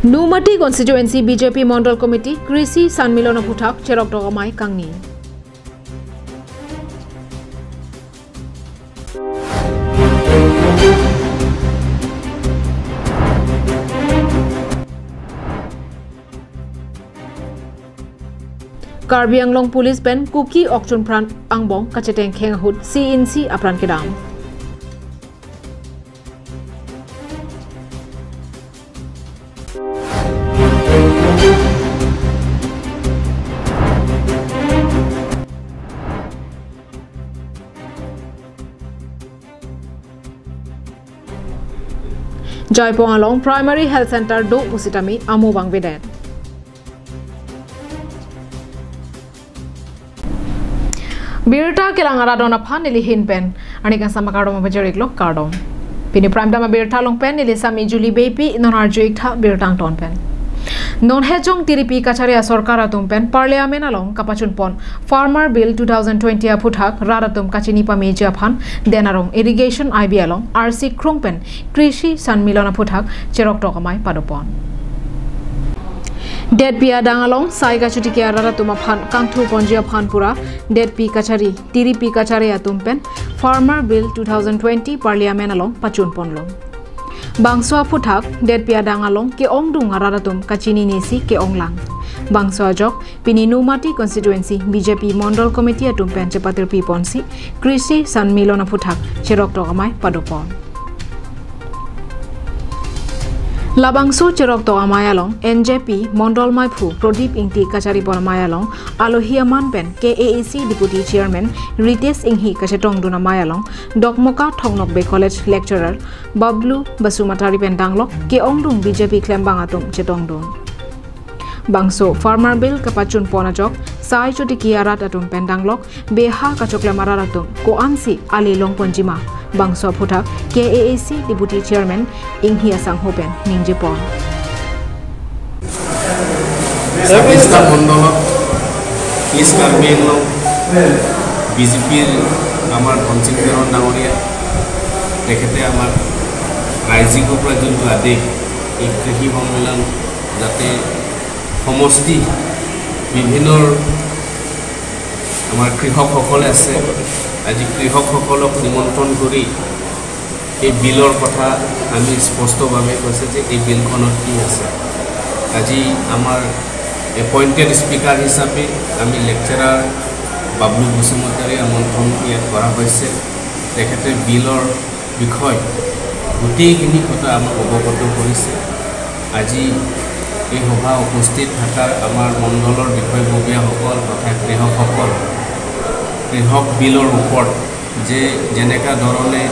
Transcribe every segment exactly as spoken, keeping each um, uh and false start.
Nomati Constituency B J P Mondol Committee Krishi Sanmilon aphuthak cheroktok amei kangni. Karbi Anglong Police pen Kuki okchunpran angbong kachetengkheng ahut C N C apran kedam. Jaipong along Primary Health Center do pusitame amo bang vedet. Birta kelang arat don aphan neli hin pen arni kangsam akardom pajir-iklo, kardom. Pini Prime Time abirta along pen neli Sami Julie Beypi, non arju-ik tha birta angton pen. Non hejong tiripi kachari asorkar atum pen Parliament along kapachunpon Farmer Bill two thousand twenty aphuthak rat atum kachini pameji aphan Den Arong Irrigation I B along R C Krung pen Krishi Sanmilon aphuthak cheroktok amei padopon. Detpi adang along sai kachotiki arat atum aphan kangthuponji aphan pura detpi kachari, tiripi kachari atum pen Farmer Bill two thousand twenty Parliament along pachunponlo. Bangso aphuthak detpi adang along ke-ongdung arat atum kachinine si ke-onglang. Bangso ajok pini Nomati Constituency B J P Mondol Committee atum pen chepatirpiponsi Krishi Sanmilon aphuthak cheroktok amei padopon. Labangso cheroktok amei along N J P Mondol Meiphu Prodip Ingti kacharipon amei along alohi aman pen K A A C Deputy Chairman Ritesh Enghi kachetongdun amei along Dokmoka Thong Nokbe College Lecturer Bablu Basumatary pen danglok ke-ongdung B J P klembang atum chetongdun. Bangso Farmer Bill kapachunpon ajok sai chotiki arat atum pen danglok beha kachoklem arat atum ko-ansi ale longponjima, bangso aphuthak K A A C Deputy Chairman Enghi asangho pen ningjepon. ছাব্বিশটা মণ্ডলত ইষ্ট কাৰ্বি আংলং বিজেপিৰ আমাৰ ধনসিং তেৰণ ডাঙৰীয়া, তেখেতে আমাক ৰাইজিকৰ পৰা যোনটো আদেশ, এই কৃষি সন্মিলন যাতে সমষ্টি বিভিন্ন আমাৰ কৃষকসকলে আছে, আজি কৃষকসকলক নিমন্ত্ৰণ কৰি এই বিলৰ কথা আমি স্পষ্টভাৱে কৈছে যে এই বিলখনত কি আছে। আজি আমাৰ এপইণ্টেড স্পীকাৰ হিচাপে আমি লেকচাৰাৰ বাবলু বসুমতাৰীৰ আমন্ত্ৰণ ইয়াত কৰা হৈছে। তেখেতে বিলৰ বিষয় গোটেইখিনি কথা আমাক অৱগত কৰিছে। আজি এই সভা উপস্থিত থকাৰ আমাৰ মণ্ডলৰ বিষয়ববীয়াসকল তথা কৃষকসকল, কৃষক বিলৰ ওপৰত যে যেনেকা ধৰণে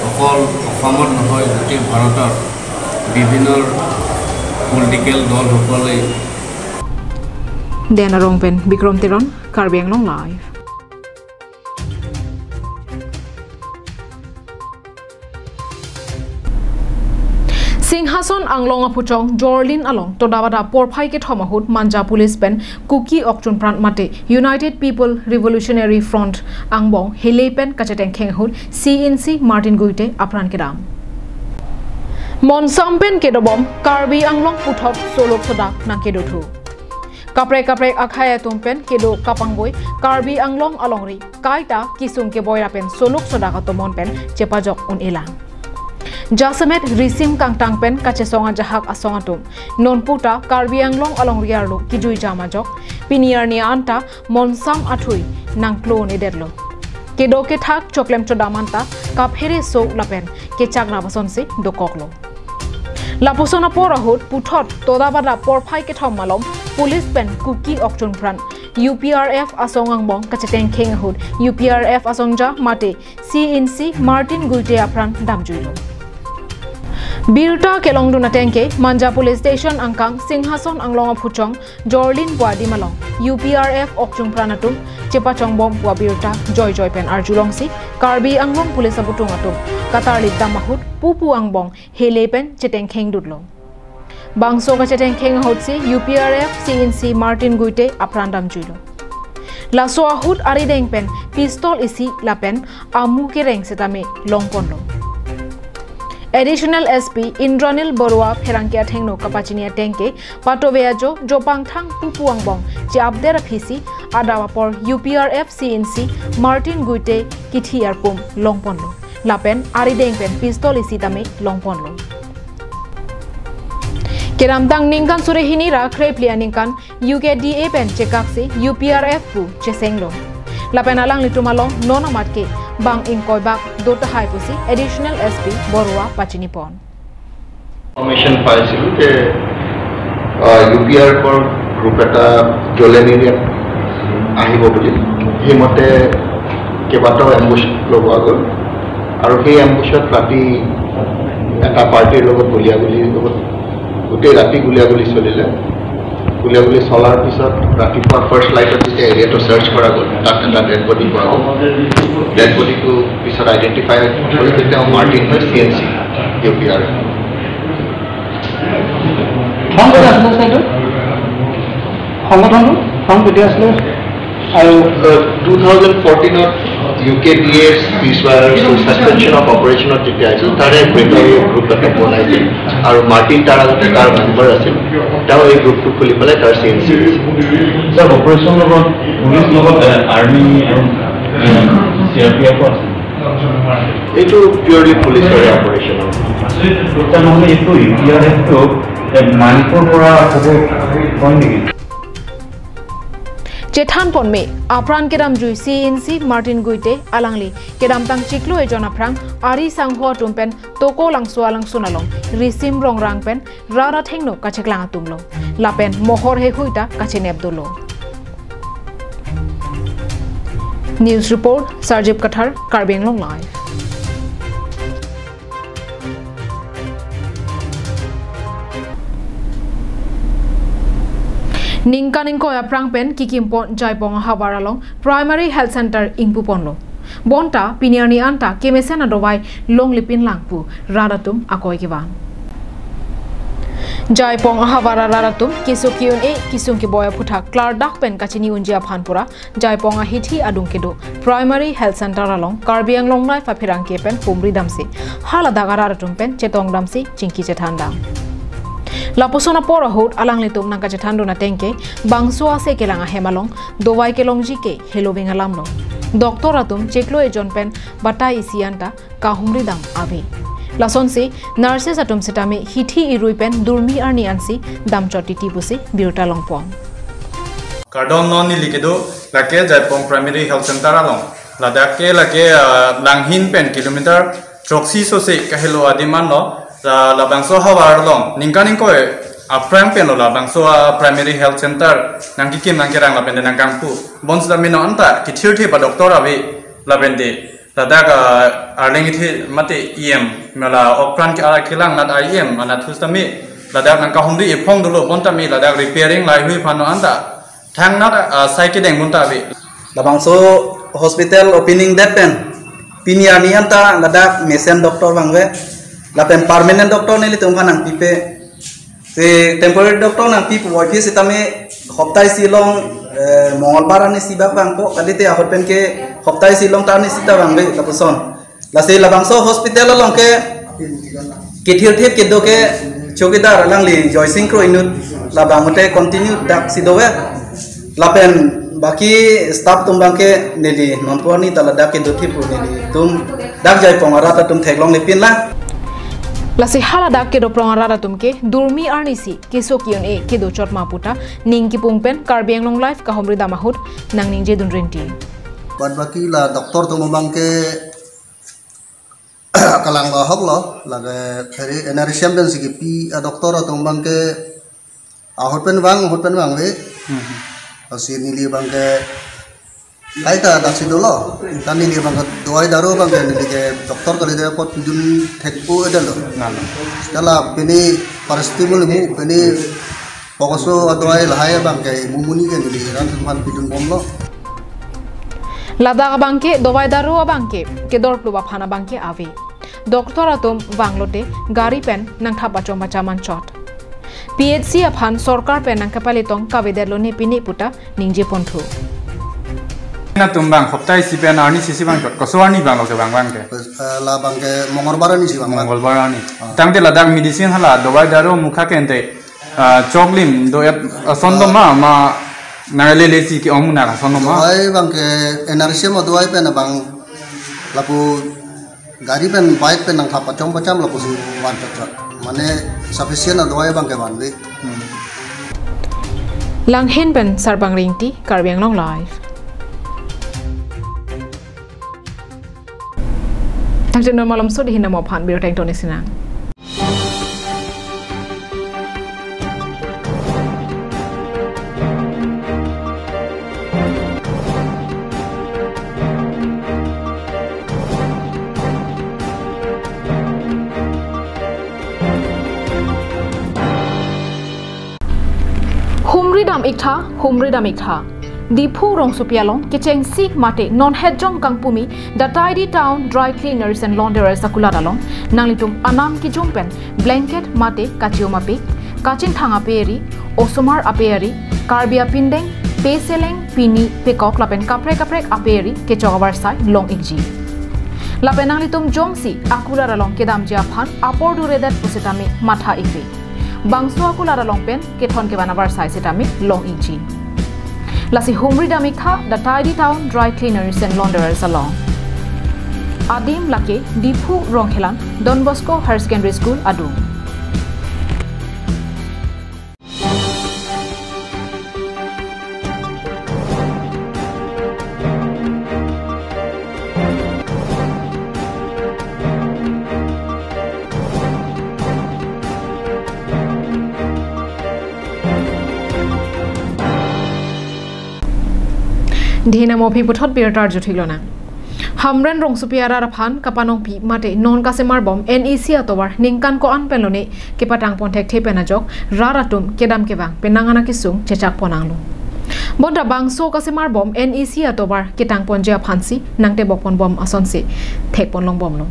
অকল অসমত নহয়, গোটেই ভাৰতৰ বিভিন্ন পলিটিকেল দলসকলে Den Arong pen Bikrom Teron, Karbi Anglong Live. Singhason Anglong aphuchong Jorlin along todabada porphai kethom ahut Manja Police pen Kuki okchunpran mate United People Revolutionary Front angbong hele pen kachetengkheng ahut C N C Martin Guite apran kedam. Monsam pen kedobom Karbi Anglong puthot solok sodak nangkedothu. Kaprek kaprek akhei atum pen kedo kapangboi Karbi Anglong alongri kaita kesung keboi ra pen solok sodak atomon pen chepajok un-elang. Jasemet risim kangtang pen kachesong ajahak asong atum nonputa Karbi Anglong alongri arlo kejui jam ajok pini arni anta monsam athui nangklo un-edetlo. Kedo kethak choklem chodam anta kaphere sok lapen kechak rap asonsi dokoklo. Lapuson apor ahut puthot todabada porphai kethom malom police pen Kuki okchunpran U P R F asong angbong kachetengkheng ahut U P R F asongja mate C N C Martin Guite apran damjuilo. Birta kelongdun atengke Manja Police Station angkang Singhason Anglong aphuchong Jorlin pu adim along U P R F okchunpran atum chepachongbom pu abirta joijoi pen arjulongsi Karbi Anglong Police abutung atum katarlip dam ahut pupu angbong hele pen chetengkhengdutlo. Bangso kachetengkheng ahutsi U P R F C N C Martin Guite apran damjuilo. Laso ahut arideng pen pistol isi lapen amu kereng setame longponlo. Additional S P Indranil Baruah pherangke athengno kapachini ateng ke patove ajo jopangthang pupu angbong che-apdet aphisi adap apor U P R F C N C Martin Guite kithi arpum longponlo. Lapen arideng pen pistol isi tame longponlo. Kedamtang ningkan suri hini ra krephli aningkan U K D A pen chekaksi U P R F pu chesenglo. Lapen alanglitum along non amat ke bang ingkoi bak do tahai pusi Additional S P Baruah pachinipon. Information পাইছিলোঁ যে, আহ, U P R এফৰ গ্ৰুপ এটা জলেন এৰিয়াত আহিব বুলি। সেইমতে কেইবাটাও এম্বুছ লগোৱা গ'ল আৰু সেই এম্বুছত ৰাতি এটা পাৰ্টিৰ লগত গুলীয়াগুলি, গোটেই ৰাতি গুলীয়াগুলি চলিলে। গুলীয়াগুলি চলাৰ পিছত ৰাতিপুৱা ফাৰ্ষ্ট লাইটত যেতিয়া এৰিয়াটো চাৰ্চ কৰা গ'ল, তাত এটা ডেড বডি পোৱা গ'ল। ডেড বডিটো পিছত আইডেণ্টিফাই হ'ল যে তেওঁ মাৰ্টিন হয়, C N C, U P R. ধন কেতিয়া আছিলে ছাৰ এইটো? সংগঠনটো ধন কেতিয়া আছিলে? আৰু টু থাউজেণ্ড ফৰ্টিনত you K D A ceasefire suspension of অপাৰেশ্যনত যেতিয়া আহিছিল, তাৰে ব্ৰেটাৰী গ্ৰুপ এটা বনাইছিল আৰু মাৰ্টিন তাৰ আগতে তাৰ মেম্বাৰ আছিল। তেওঁ এই গ্ৰুপটো খুলি পেলাই তাৰ C N C sir, operation লগত পুলিচ লগত, এ, আৰ্মি আৰু, এ, চি আৰ পি এফো আছে? এইটো পিয়ৰলি পুলিচৰে অপাৰেশ্যন হ'ব। আচৰিত কথা নহ'লে এইটো ইউ পি আৰ এফটো, এ, মানিপুৰৰ পৰা হ'ব, হয় নেকি? Chethan ponme, apran kedamjui C N C Martin Guite alangli kedamtang chiklo ejon aphrang ari sangho atum pen Tokolangso alangsun along risim rongrang pen rat athengno kacheklang atumlo. Lapen mohor hehui ta kachenep dolo. News report, Sarjip Kathar, Karbi Anglong Live. Ningkan ingkoi aphrang pen kikimpon Jaipong ahavar along Primary Health Center ingpuponlo. Bonta pini arni anta kemesen adovai longlipin lang pu rat atum akoi kevan. Jaipong ahavar arat atum keso ke-un-e kesung keboi aphuthak klardak pen kachini unji aphan pura Jaipong ahithi adung kedo Primary Health Center along Karbi Anglong Live apherangke pen humri damsi haladak arat atum pen chetong damsi chingki chethan dam. Lapuson apor ahut alanglitum nangkachethan dun ateng ke bangso ase kelang ahem along dovai kelongji ke heloving alamlo. Doctor atum chiklo ejon pen batai isi anta kahumri dam ave. Lasonsi nurses atum sitame hithi irui pen durmi arni ansi damchot titi pusi birta longpon. Kardom, non neli kedo lake Jaipong Primary Health Center along. Ladak ke lake, ah, Langhin pen kilometer throksi sose kahelo adim anlo. La, labangso ahavar along ningkan ingkoi aphrang penlo labangso, ah, Primary Health Center nangkikim nangkerang lapen nangkangpu. Bonsita meno anta kithirthip adoctor ave lapen de ladak, ah, arleng ithe mate E M, mala okpran ke ara kelang nat I M, anatthu sitame ladak nangkahumri iphong dolo, bonta me ladak repairing lahai hui aphan no anta thangnat, ah, sai kedeng bonta ave. Labangso hospital opening det pen pini arni anta ladak mesen doctor vangve, lapen permanent doctor nelitum aphan nangpipe. Si temporary doctor nangpi puvoiphit sitame hopta isi along, eh, Mongolbar arni isi bak vangpo, kalite ahut pen ke hopta isi along ta arni isi ta vangve lapuson. Lasi labangso hospital along ke kithirthip kedo ke chowkidar alangli Joysing Kro inut labang mate continue daksi dove. Lapen baki staff atum abangke neli nonpu arni ta ladak kedothip pu nelitum dak Jaipong arat atum theklonglipin lang. Lasi haladak kedoprong arat atum ke durmi arnisi keso ke-un-e kedochot ma puta ning kipung pen Karbi Anglong Live kahumri dam ahut nangningje dun rinti. Bad baki la doctor atum abangke kalang lo ahok lo, lake theri N R C M pensi kipi adoctor atum abangke ahut pen vang, ahut pen vangve. Hmm. Lasi neli abangke kaita daksi dolo. Ta neli abangke dovai daru abangke neli ke doctor kalite apot pidun thekpo edetlo. Nana. Seta la pini paracetamol imu, pini pokoso adovai lahai abangke imu muni ke neli rat atum aphan pidunbomlo. Ladak abangke dovai daru abangke kedorplup aphan abangke ave. Doctor atum vanglote gari pen nangthap achom acham anchot. P H C aphan sorkar pen nangkepalitong kavedetlo ne pine puta ningje ponthu. Atum bang hoptai si pen arni sisi bang chot. Koso arni bang lo ke bang bang ke. Eh, la bang ke Mongolbar arni si bang bang. Mongolbar arni. Ah. Tangte ladak medicine hala dawai daru mukha kente. Ah, choklim do et ason do ma ma nang lele si ke-ong na ason do ma. Dawai bang ke N R C M dawai pen bang lapu gari pen bike pen nangthap pachom pacham lapusi van chot chot. Mane sufficient adawai bang ke vanve. Hmm. Langhin pen Sarbang Ringti, Karbi Anglong Live. Tangte non malom so dihin namo aphan birta ingtoni sinang. Humri dam iktha, humri dam iktha. Diphu rongsopi along kechengsi mate non hetjong kangpumi The Tidy Town Dry Cleaners and Launderers akulat along nanglitum anam kijum pen blanket mate kachium apik, kachingthang ape ari, osomar ape ari, Karbi apindeng, peseleng, pini, pekok lapen kaprek kaprek ape ari kechok avarsai long ikji. Lapen nanglitum jongsi akulat along kedamji aphan apor duredet pusitame matha ikri. Bangso akulat along pen kethon kevan avarsai sitame long ikji. Lasi humri dam iktha The Tidy Town Dry Cleaners and Launderers along. Adim lake Diphu Rongkhelan Don Bosco Higher Secondary School adung. Dihin namo aphi puthot birta arjuthik lonang. Hamren rongsopi arat aphan kapanongpi mate non kasemar bom N E C atovar ningkan ko-an pen lone kepatang pon thekthe pen ajok rat atum kedam kevang penang ana kesung chechak pon nanglo. Bonta bangso kasemar bom N E C atovar ketang ponji aphansi nangtebok pon bom asonsi thek pon long bomlo.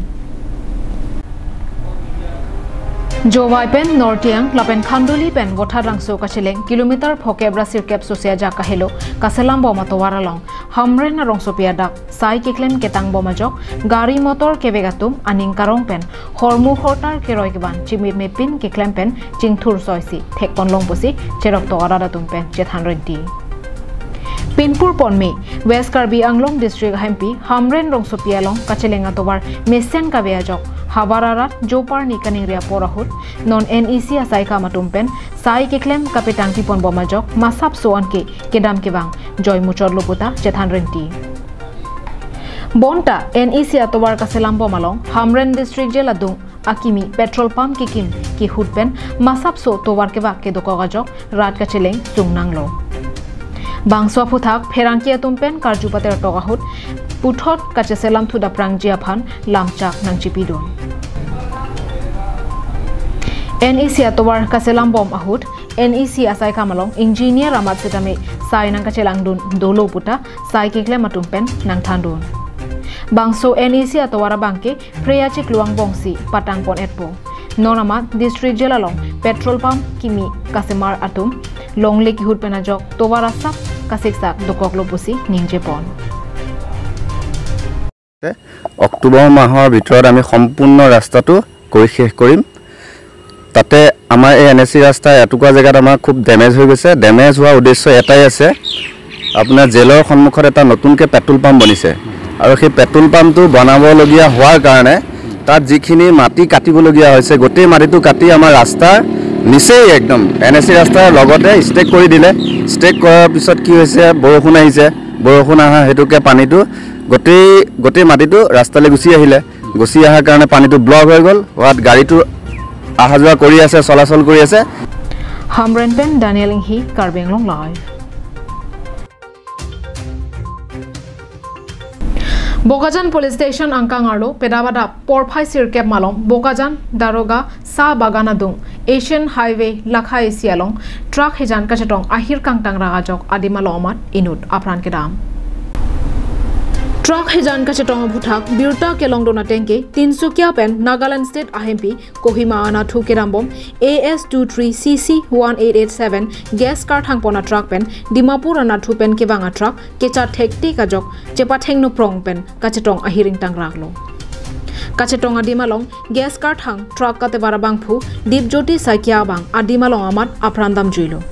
Jowai pen Nortiang lapen Khanduli pen Vothatrangso kacheleng kilometer phokep ra sirkep sose ajak kahelo kaselam bom atovar along Hamren arongsopi adak sai keklem ketang bom ajok gari motor kevek atum aning karong pen hormu hortar keroi kevan chimit mepin keklem pen chingthur soisi thek pon long pusi cherok tok arat atum pen chethan renti. Pinpur ponme West Karbi Anglong District ahempi Hamren rongsopi along kacheleng atovar mesen kave ajok havar arat joparni kaningri apor ahut non N E C asaikam atum pen sai keklem kapetang pipon bom ajok masapso anke kedam kevang joi muchot lo puta chethan renti. Bonta N E C atovar kaselam bom along Hamren District Jail adung akimi petrol pump kekim kehut pen masapso tovar kevak kedokok ajok rat kacheleng sung nanglo. Bangso aphuthak pherangke atum pen karju pater tok ahut puthot kacheselam thu daprangji aphan lamchak nangchipidun. N E C atovar kaselam bom ahut N E C asaikam along engineer amat sitame sai nangkachelangdun dolo puta sai keklem atum pen nangthandun. Bangso N E C atovar abangke Phre achiklo angbongsi patang pon etpo. Non amat District Jail along petrol pump kimi kasemar atum longle kehut pen ajok tovar asap kasiksak dokoklo pusi ningje pon. October মাহৰ ভিতৰত আমি সম্পূৰ্ণ ৰাস্তাটো কৰি শেষ কৰিম। তাতে আমাৰ এই এন এ চি ৰাস্তা এটুকুৰা জেগাত আমাৰ খুব ডেমেজ হৈ গৈছে। ডেমেজ হোৱাৰ উদ্দেশ্য এটাই আছে, আপোনাৰ জেলৰ সন্মুখত এটা নতুনকৈ পেট্ৰল পাম্প বনিছে আৰু সেই পেট্ৰল পাম্পটো বনাবলগীয়া হোৱাৰ কাৰণে তাত যিখিনি মাটি কাটিবলগীয়া হৈছে, গোটেই মাটিটো কাটি আমাৰ ৰাস্তাৰ নিচেই একদম এন এ চি ৰাস্তাৰ লগতে ষ্টেক কৰি দিলে। ষ্টেক কৰাৰ পিছত কি হৈছে, বৰষুণ আহিছে, বৰষুণ অহা হেতুকে পানীটো গোটেই, গোটেই মাটিটো ৰাস্তালৈ গুচি আহিলে। গুচি অহাৰ কাৰণে পানীটো ব্লক হৈ গ'ল, হোৱাত গাড়ীটো অহা যোৱা কৰি আছে, চলাচল কৰি আছে। Hamren pen Daniel Inghi, Karbi Anglong Live. Bokajan Police Station angkang arlo pedabada porphai sirkep malom Bokajan Daroga Sa Bagan adung Asian Highway lakha isi along truck hijan kachetong ahir kangtang ra ajok adim alo amat inut apran kedam. Truck hejan kachetong aphuthak birta kelongdun atengke Tinsukia pen Nagaland State ahempi Kohima anathu kerambom A S two three C C one eight eight seven gas karthang pon atruck pen Dimapur anathu pen kevang atruck kechat thektik ajok chepathengno prong pen kachetong ahiring tangraklo. Kachetong adim along gas karthang truck katevar abangphu Dipjyoti Saikia abang adim along amat apran damjuilo.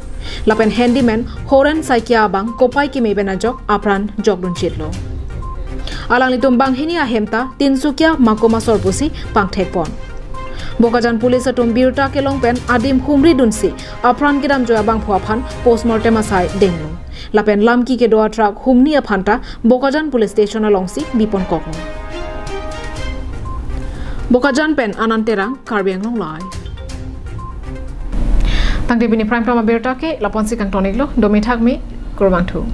Lapen handyman Horen Saikia abang kopai keme pen ajok apran jokdunchitlo. Alanglitum banghini ahem ta Tinsukia Makomasor pusi pangthekpon. Bokajan police atum birta kelong pen adim humridunsi apran kedamjoi abangphu aphan postmortem asai denglo. Lapen lamki kedo atruck humni aphan ta Bokajan Police Station alongsi biponkoklo. Bokajan pen Anand Terang, Karbi Anglong Live. Tangte pini Prime Time abirta ke lapu-ansi kangtoniklo, domi thakmi, kurvangthu.